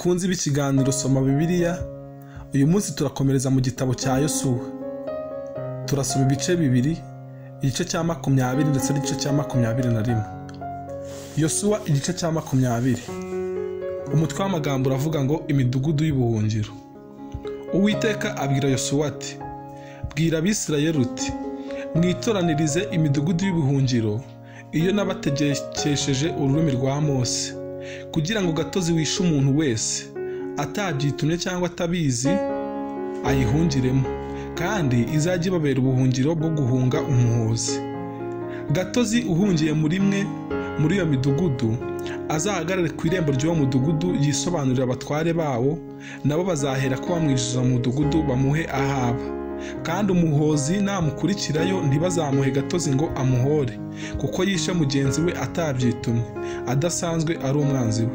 Bakunzi b'ikiganiro Soma Bibiliya, uyu munsi turakomereza mu gitabo cya Yosuwa. Turasoma ibice bibiri, igice cya 20 ndetse n'igice cya 21. Yosuwa igice cya 20. Umutwe w'amagambo uravuga ngo imidugudu y'ubuhungiro. Uwiteka abwira Yosuwa ati: Bwira Abisirayeli uti, mwitoranirize imidugudu y'ubuhungiro iyo nabategekesheje ururimi rwa Mose, kugira ngo gatozi wishe umuntu wese atabyitumye cyangwa atabizi ayihungiremo, kandi izajye ibabera ubuhungiro bwo guhunga umuhozi. Gatozi uhungiye muri mwe muri iyo midugudu azahagarare ku irembo ry'uwo mudugudu yisobanurira abatware bawo, nabo bazahera ko bamwinjiza mu mudugudu bamuhe ahaba. Kandi umuhozi namukurikirayo ntibazamuhe gatozi ngo amuhore, kuko yishe mugenzi we atabyitumye, adasanzwe ari umwanzi we.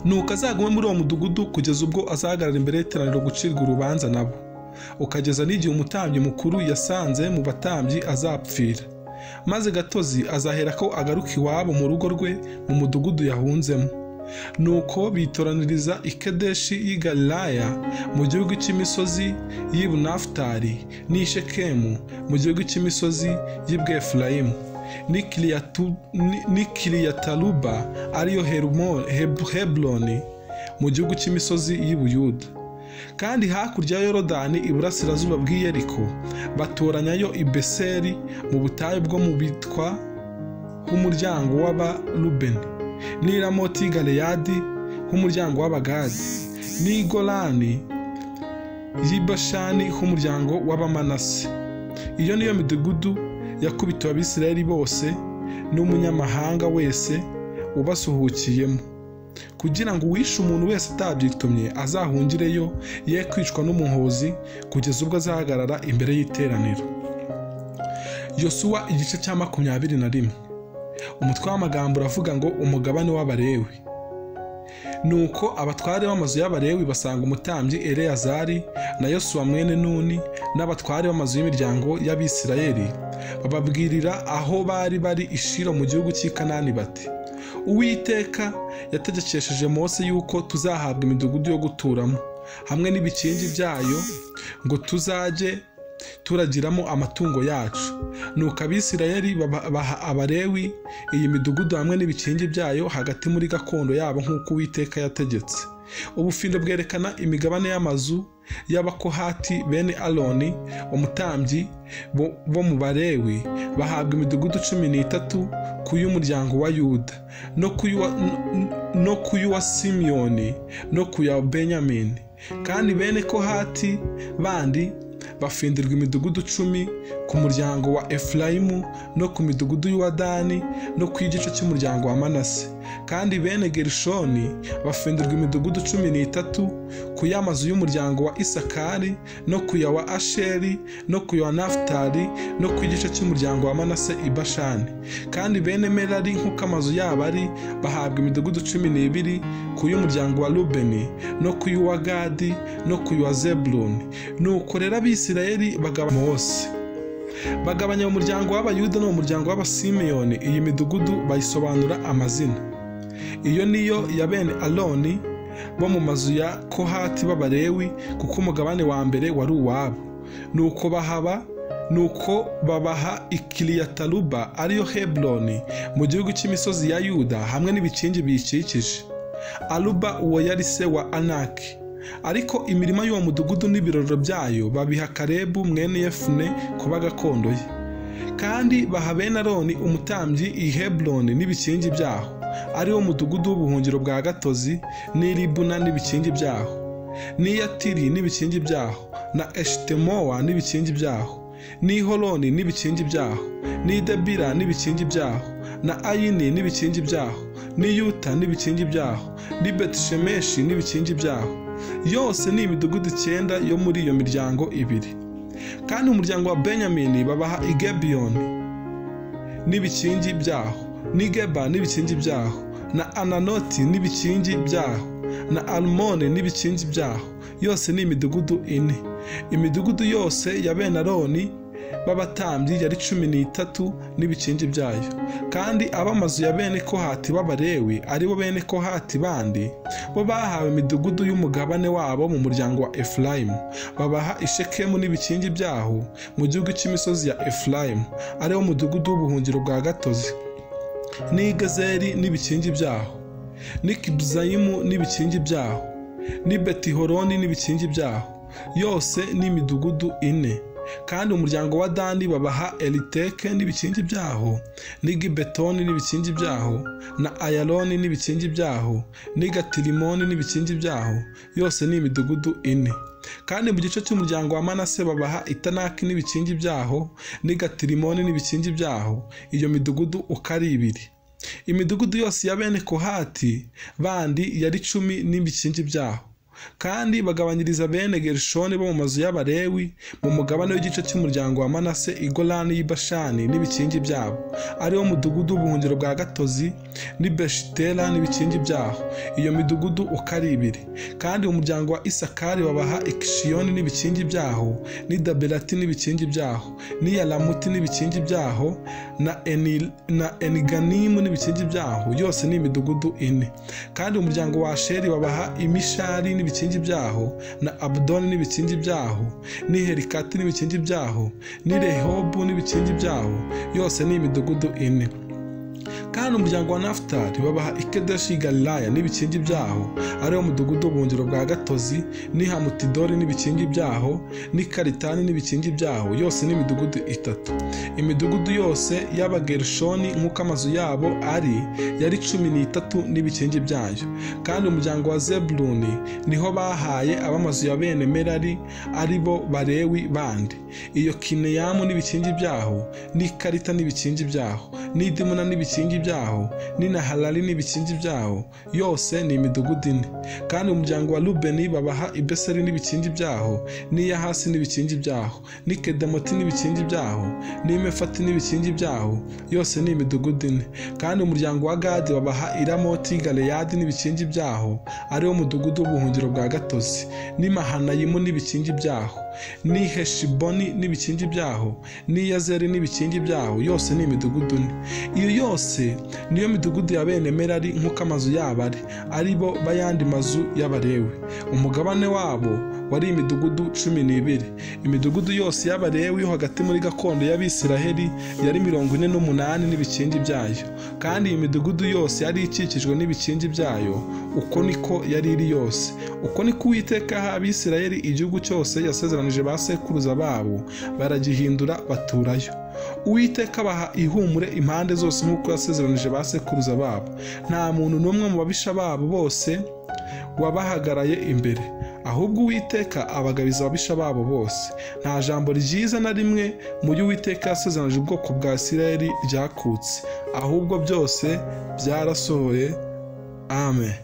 Nuko azagume muri uwo mudugudu kugeza ubwo azahagarara imbere y'iteraniro gucirwa urubanza nabo, ukageza n'igihe umutambyi mukuru yasanze mu batambyi azapfira. Maze gatozi azahera ko agaruka iwabo mu rugo rwe mu mudugudu yahunzemo. Nuko bitoraniriza i Kedeshi y'i Galilaya mu gihugu cy'imisozi y'i Nafutali, n'i Shekemu mu gihugu cy'imisozi y'i Bwefurayimu, n'i Kiriyataruba ariyo Heburoni mu gihugu cy'imisozi y'i Buyuda. Kandi hakurya ya Yorodani iburasirazuba bw'i Yeriko batoranyayo i Beseri mu butayu bwo mu bitwa h'umuryango w'Abarubeni, n'i Ramoti y'i Galeyadi h'umuryango w'Abagadi, n'i Golani y'i Bashani h'umuryango w'Abamanase. Iyo niyo midugudu yakubitiwe Abisirayeli bose n'umunyamahanga wese ubasuhukiyemo, kugira ngo uwishe umuntu wese atabyitumye azahungireyo, ye kwicwa n'umuhozi kugeza ubwo azahagarara imbere y'iteraniro. Yosuwa igice cya 21. Umutwe w'amagambo uravuga ngo umugabane w'Abalewi. Nuko abatware b'amazu y'Abalewi basanga umutambyi Eleyazari na Yosuwa mwene Nuni n'abatware b'amazu y'imiryango y'Abisirayeli, bababwirira aho bari bari i Shilo mu gihugu cy'i Kanani bati: Uwiteka yategekesheje Mose yuko tuzahabwa imidugudu yo guturamo hamwe n'ibikingi byayo, ngo tuzajye turagiramo amatungo yacu. Nuko Abisirayeli baha Abalewi iyi midugudu hamwe n'ibikingi byayo hagati muri gakondo yabo nk'uko Uwiteka yategetse. Ubufindo bwerekana imigabane y'amazu y'Abakohati bene Aroni umutambyi bo mu Balewi, bahabwa imidugudu 13 ku y'umuryango wa Yuda, no ku y'uwa Simiyoni, no ku ya Benyamini. Kandi bene Kohati bandi bafindirwa imidugudu 10 ku muryango wa Efurayimu, no ku midugudu y'uwa Dani, no ku igice cy'umuryango wa Manase. Kandi bene Gerishoni bafindirwa imidugudu 13 ku y'amazu y'umuryango wa Isakari, no ku ya wa Asheri, no ku ya Nafutali, no ku igice cy'umuryango wa Manase i Bashani. Kandi bene Merari nk'uko amazu yabo ari bahabwa imidugudu 12 ku y'umuryango wa Rubeni, no ku y'uwa Gadi, no ku y'uwa Zebuluni. Nuko rero Abisirayeli bagaba Mose bagabanya umuryango w'Abayuda n'umuryango w'Abasimeyoni iyi midugudu bayisobanura amazina. Iyo niyo ya bene Aroni bo mu mazu ya Kohati b'Abalewi, kuko umugabane wa mbere wari uwabo. Nuko babaha i Kiriyataruba ariyo Heburoni mu gihugu cy'imisozi ya Yuda hamwe n'ibikingi biyikikije. Aruba uwo yari se wa Anaki. Ariko imirima y'uwo mudugudu n'ibirorero byayo babiha Kalebu mwene Yefune kuba gakondo ye. Kandi baha bene Aroni umutambyi i Heburoni n'ibikingi byaho, ari wo mudugudu w'ubuhungiro bwa gatozi, n'i Libuna n'ibikingi byaho, n'i Yatiri n'ibikingi byaho, na Eshitemowa n'ibikingi byaho, n'i Holoni n'ibikingi byaho, n'i Debira n'ibikingi byaho, na Ayini n'ibikingi byaho, n'i Yuta n'ibikingi byaho, n'i Betishemeshi n'ibikingi byaho. Yose ni imidugudu 9 yo muri iyo miryango ibiri. Kandi umuryango wa Benyamini babaha i Gibeyoni n'ibikingi byaho, n'i Geba n'ibikingi byaho, na Ananoti n'ibikingi byaho, na Almoni n'ibikingi byaho. Yose ni imidugudu 4. Imidugudu yose ya bene Aroni b'abatambyi yari 13 n'ibikingi byayo. Kandi ab'amazu ya bene Kohati b'Abalewi, aribo bene Kohati bandi, bo bahawe imidugudu y'umugabane wabo mu muryango wa Efurayimu. Babaha Ishekemu n'ibikingi byaho mu gihugu cy'imisozi ya Efurayimu, ariwo mudugudu w'ubuhungiro bwa gatozi, n'i Gezeri n'ibikingi byaho, n'i Kibuzayimu n'ibikingi byaho, n'i Betihoroni n'ibikingi byaho, yose ni imidugudu 4. Kandi umuryango wa Dani babaha Eliteke n'ibikingi byaho, n'i Gibetoni n'ibikingi byaho, na Ayaloni n'ibikingi byaho, n'i Gatirimoni n'ibikingi byaho, yose ni imidugudu 4. Kandi mu gice cy'umuryango wa Manase babaha Itanaki n'ibikingi byaho, n'i Gatirimoni n'ibikingi byaho, iyo midugudu uko ari 2. Imidugudu yose ya bene Kohati bandi yari 10 n'ibikingi byaho. Kandi bagabanyiriza bene Gerishoni bo mu mazu y'Abalewi mu mugabane w'igice cy'umuryango wa Manase Igolani y'i Bashani n'ibikingi byabo, ariwo mudugudu w'ubuhungiro bwa gatozi, n'i Beshitera n'ibikingi byaho, iyo midugudu uko ari 2. Kandi umuryango wa Isakari babaha Ikishiyoni n'ibikingi byaho, n'i Daberati n'ibikingi byaho, n'i Yalamuti n'ibikingi byaho, na Eniganimu n'ibikingi byaho, yose ni imidugudu 4. Kandi umuryango wa Asheri babaha Imishari n'ibikingi byaho, na Abudoni n'ibikingi byaho, n'i Helikati n'ibikingi byaho, n'i Rehobu n'ibikingi byaho, yose ni imidugudu 4. Kandi umuryango wa Nafutali babaha Ikedeshi Galilaya n'ibikingi byaho, ariwo mudugudu w'ubuhungiro bwa gatozi, n'i Hamutidori n'ibikingi byaho, n'i Karitani n'ibikingi byaho, yose ni imidugudu 3. Imidugudu yose y'Abagerishoni nk'uko amazu yabo ari yari 13 n'ibikingi byayo. Kandi umuryango wa Zebuluni niho bahaye ab'amazu ya bene Merari, aribo Balewi bandi, iyo Kineyamu n'ibikingi byaho, n'i Karita n'ibikingi byaho, n'i Dimuna n'ibikingi byaho, n'i Nahalali n'ibikingi byaho, yose ni imidugudu 4. Kandi umuryango wa Rubeni babaha Ibeseri n'ibikingi byaho, n'i Yahasi n'ibikingi byaho, n'i Kedemoti n'ibikingi byaho, n'i Mefati n'ibikingi byaho, yose ni imidugudu 4. Kandi umuryango wa Gadi babaha Iramoti Galeyadi n'ibikingi byaho, ariwo mudugudu w'ubuhungiro bwa gatozi, n'i Mahanayimu n'ibikingi byaho, n'i Heshiboni n'ibikingi byaho, n'i Yazeri n'ibikingi byaho, yose ni imidugudu 4. Iyo yose niyo midugudu ya bene Merari nk'uko amazu yabo ari, aribo bayandi mazu y'Abalewi. Umugabane wabo wari imidugudu 12. Imidugudu yose y'Abalewi yo hagati muri gakondo y'Abisiraheli yari 48 n'ibikingi byayo. Kandi iyi midugudu yose yari ikikijwe n'ibikingi byayo, uko niko yari iri yose. Uko niko Uwiteka aha Abisiraheli igihugu cyose yasezeranije ba sekuruza babo, baragihindura baturayo. Uwiteka abaha ihumure impande zose nk'uko yasezeranije ba sekuruza babo. Nta muntu n'umwe mu babisha babo bose wabahagaraye imbere, ahubwo Uwiteka abagabiza ababisha babo bose. Nta jambo ryiza na rimwe mu byo Uwiteka yasezeranije ubwoko bwa Isirayeli ryakutse, ahubwo byose byarasohoye. Amen.